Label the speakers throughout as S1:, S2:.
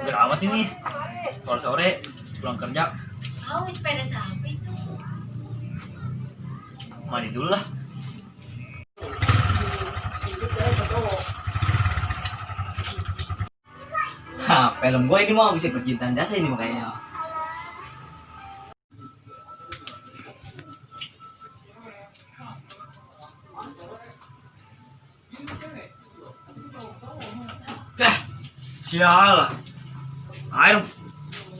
S1: Gerawat ini. Sore-sore pulang kerja.
S2: Tahu sepeda siapa itu?
S1: Mandi dulu lah.
S3: Film gue ini mah bisa percintaan jasa ini makanya.
S1: Sial. Air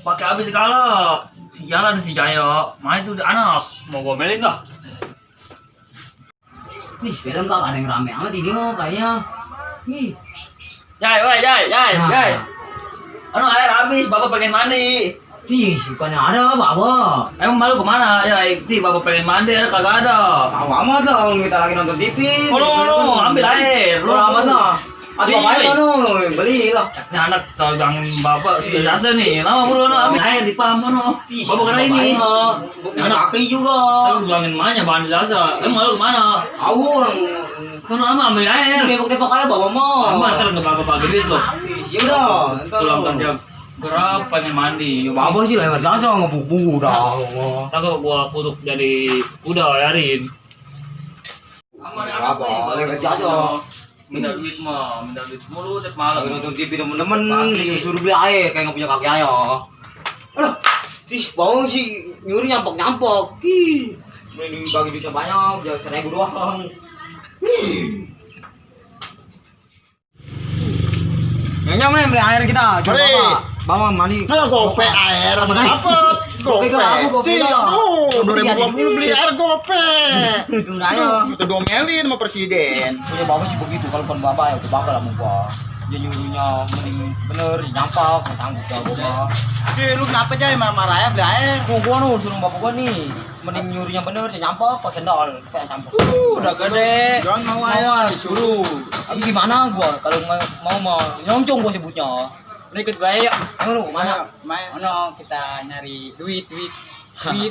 S1: pakai habis segala. Si jalan si Jayo. Mana itu anak mau gomelin nggak?
S3: Nih film kagak ada yang rame amat ini mah kayaknya. Nih.
S1: Jai, woi, Jai.
S3: Nah.
S1: Anu air habis, bapak pengen mandi.
S3: Nih, bukannya ada bawa.
S1: Emang malu kemana? Ya, ti bapak pengen mandi, ada kagak ada.
S3: Tahu amat lah kalau kita lagi nonton TV.
S1: Lu ambil air.
S3: Lu amat lah. Atau apa ya nu? Beli lah.
S1: Ini anak tahu jangan bapak sudah jasa nih. Lama mulu ambil air di pam anu. Bapak kena ini.
S3: Anak kaki juga.
S1: Tahu bilangin mana bahan jasa. Emang malu kemana?
S3: Tahu orang.
S1: Kan lama ambil air.
S3: Tepok-tepok aja bawa mau.
S1: Lama ntar nggak bapak pakai duit loh.
S3: Ya udah.
S1: Pulang kerja gerap pengen mandi.
S3: Bapak sih lewat jasa ngebubu dah.
S1: Takut gua kutuk jadi udah ayarin.
S3: Apa? Lewat jasa.
S1: Minta duit mulu tiap malam.
S3: Lagi nonton TV temen-temen disuruh beli air kayak nggak punya kaki ayo. Aduh, sih bawang sih nyuri nyampok. Mending bagi duitnya banyak, jangan 1.000 doang. Nyonya mana beli air kita? Coba bawa mani.
S4: Kalau gope air dapat. Gope. Oh, 2020 beli air gope. Kita domelin sama presiden.
S3: Punya bapak sih begitu kalau bukan bapak ya udah bakal sama gua. Dia nyuruhnya mending bener nyampak, tanggung jawab gua.
S4: Lu kenapa aja marah-marah ya beli air?
S3: Gua suruh bapak gua nih, mending nyuruhnya bener nyampak pakai sendal kayak nyampak.
S1: Udah gede.
S4: Jangan mau air disuruh.
S3: Tapi gimana gua kalau mau nyongcong gua sebutnya.
S1: Ini ikut gue yuk.
S3: Emang lu mana?
S4: Main.
S1: Ono kita nyari duit.
S4: Ayo.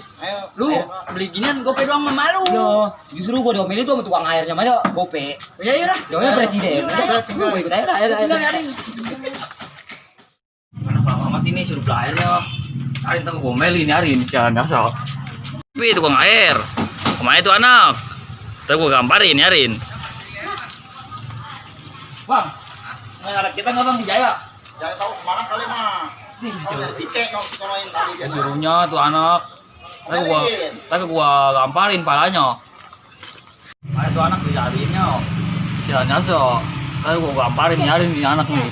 S1: Lu beli ginian gope doang mama lu.
S3: Yo, justru gua diomelin tuh sama tukang airnya aja gope.
S1: Ya lah.
S3: Jauhnya presiden.
S4: Tinggal.
S3: Gua ikut air.
S1: Kenapa amat ini suruh beli airnya? Arin tahu gomelin Arin sialan dasar. Tapi tukang air. Kemana itu anak? Ntar gua gambarin Arin. Bang, anak kita nggak bang di Jaya?
S4: Jangan tahu kemana kali mah. Tiket ngomongin tadi dia.
S1: Suruhnya tuh anak. Tapi gua gamparin palanya. Ada tuh anak dijariinnya. Sialan dasar. Tapi gua gamparin Arin ini anak nih.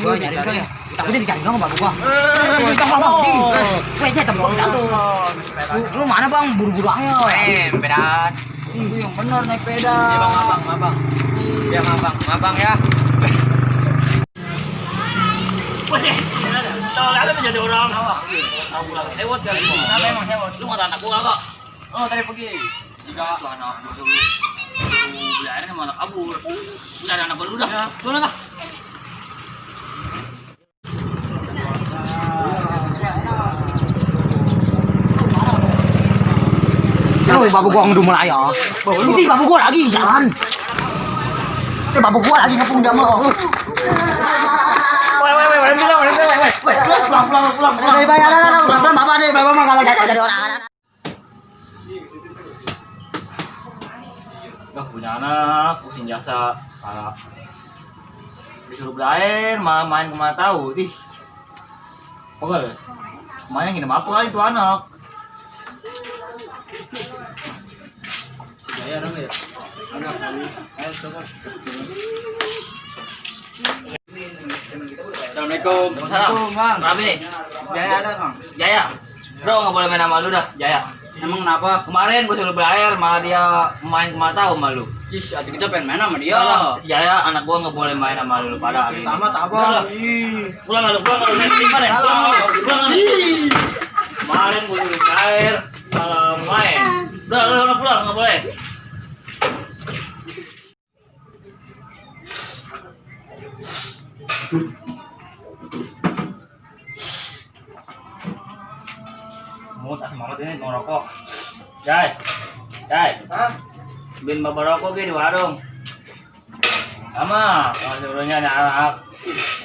S3: Gua nyari kali. Takutnya dicari dong bapak gua. Kita ngomong di. Saya tempat jatuh. Lu mana bang? Buru-buru ayo.
S1: Berat. Itu yang benar naik sepeda.
S4: Ya bang, abang. Ya abang ya.
S1: Bos ya, tahu ada menjadi orang. Tahu pulang sewot kali. Kenapa emang sewot? Lu nggak anak gua kagak?
S4: Oh, tadi pergi.
S1: Jika tuh anak gua dulu beli airnya malah kabur. Udah ada anak baru udah. Tuh lah.
S3: Lu bapak gua ngedumel ayo. Lu sih bapak gua lagi jalan. Bapak gua lagi ngepung dia mau. Pulang. Pelan-pelan bapak deh, bapak mah kalau jadi orang.
S1: Udah punya anak, pusing jasa, parah. Disuruh beli air, malah main kemana tahu, ih. Pokoknya, main nginep apa kali itu anak. Jaya ada nggak ya? Ayo coba. Assalamualaikum.
S4: Assalamualaikum, Bang.
S1: Kenapa nih?
S4: Jaya ada, Bang.
S1: Jaya. Bro, nggak boleh main sama lu dah, Jaya.
S4: Emang kenapa?
S1: Kemarin gue suruh beli air, malah dia main kemana tahu sama lu.
S4: Cis, hati kita pengen main sama dia.
S1: Si Jaya, anak gua nggak boleh main sama lu pada hari ini.
S4: Tamat abang.
S1: Pulang kalau main tinggal ya. Pulang. Kemarin gue suruh beli air, malah main. Udah pulang, nggak boleh. Mamut ini mau rokok. Jai.
S4: Hah?
S1: Bin bawa rokok di warung. Sama, suruhnya ada anak.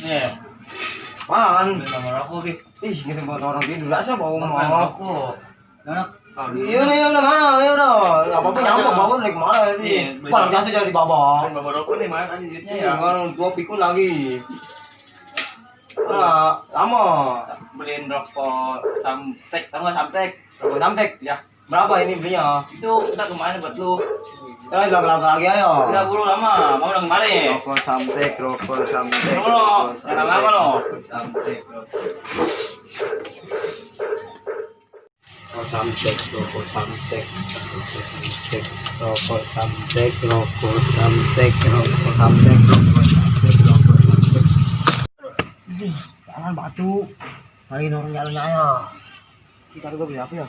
S1: Nih.
S3: Apaan?
S1: Beli nomor aku, Bi.
S3: Ih, ini tempat orang tidur. Rasa bau
S1: Nomor
S3: mau.
S1: aku. Enak.
S3: Iya udah mana? Ya udah. Enggak apa-apa nyampok bawa dari kemana
S1: Iya,
S3: ini?
S1: beli.
S3: Paling biasa jadi babak.
S1: Nomor aku nih mana tadi duitnya ya?
S3: Iya kan gua pikun lagi. Lama.
S1: Beliin rokok Samtek, tau nggak Samtek?
S3: Rokok Damtek.
S1: Ya,
S3: Berapa ini belinya?
S1: itu kita kemarin buat lu.
S3: Kita lagi ayo.
S1: 30 lama, mau udah kemarin.
S3: Rokok Samtek.
S1: Lo, jangan lama lo.
S3: Samtek. Rokok Samtek. Jangan batu. Mari orang jalannya ayo. Kita juga beli apa ya?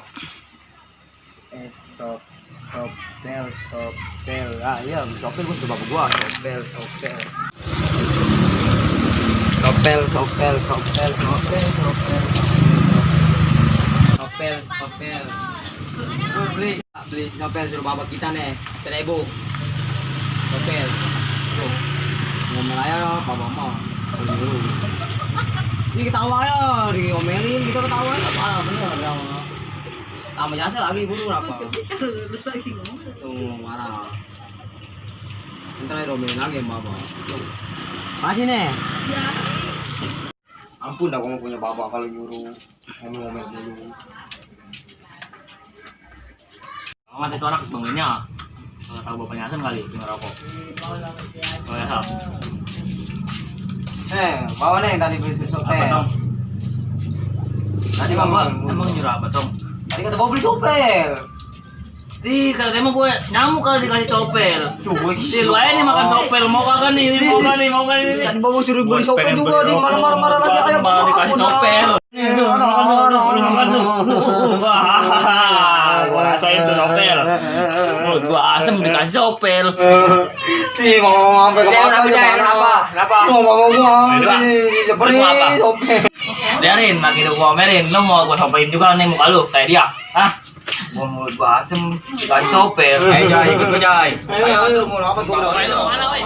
S3: Sopel. Ah iya, sopel gua coba gua. Sopel. Beli sopel suruh bapak kita nih. 1.000. Sopel. Tuh. Ngomel aja loh, bapak mau. Beli dulu. Ini ketawa ya, diomelin kita ketawa ya, parah bener ya. Tambah jasa lagi buru apa? Tuh marah. Ntar aja diomelin lagi sama bapak. Masih nih. Ampun dah kamu punya bapak kalau nyuruh ngomel dulu.
S1: Amat itu anak bangunnya. Nggak tahu bapaknya asam kali, tinggal rokok. Oh ya salah.
S3: Bawa nih yang tadi beli sopel.
S1: Apa dong? Tadi bapak emang nyuruh apa dong?
S3: Tadi kata bawa beli sopel.
S1: Di kalau emang gue nyamuk kalau dikasih sopel.
S3: Tuh,
S1: Di lu aja nih makan sopel, mau kagak nih? Mau kagak nih?
S3: Tadi bawa suruh beli sopel juga di marah-marah lagi kayak
S1: malah dikasih sopel. Gua rasain tuh sopel. Mulut gua asem dikasih sopel.
S3: Ih, ngomong sampai ke mata aja kenapa? Ngomong gua seperti sopel.
S1: Biarin, makin gua omelin, lu mau gua sopelin juga nih muka lu kayak dia. Hah? Gua mulut gua asem dikasih sopel.
S3: Jai, ikut gua Jai. Ayo, mau apa gua?
S1: Mana, woi?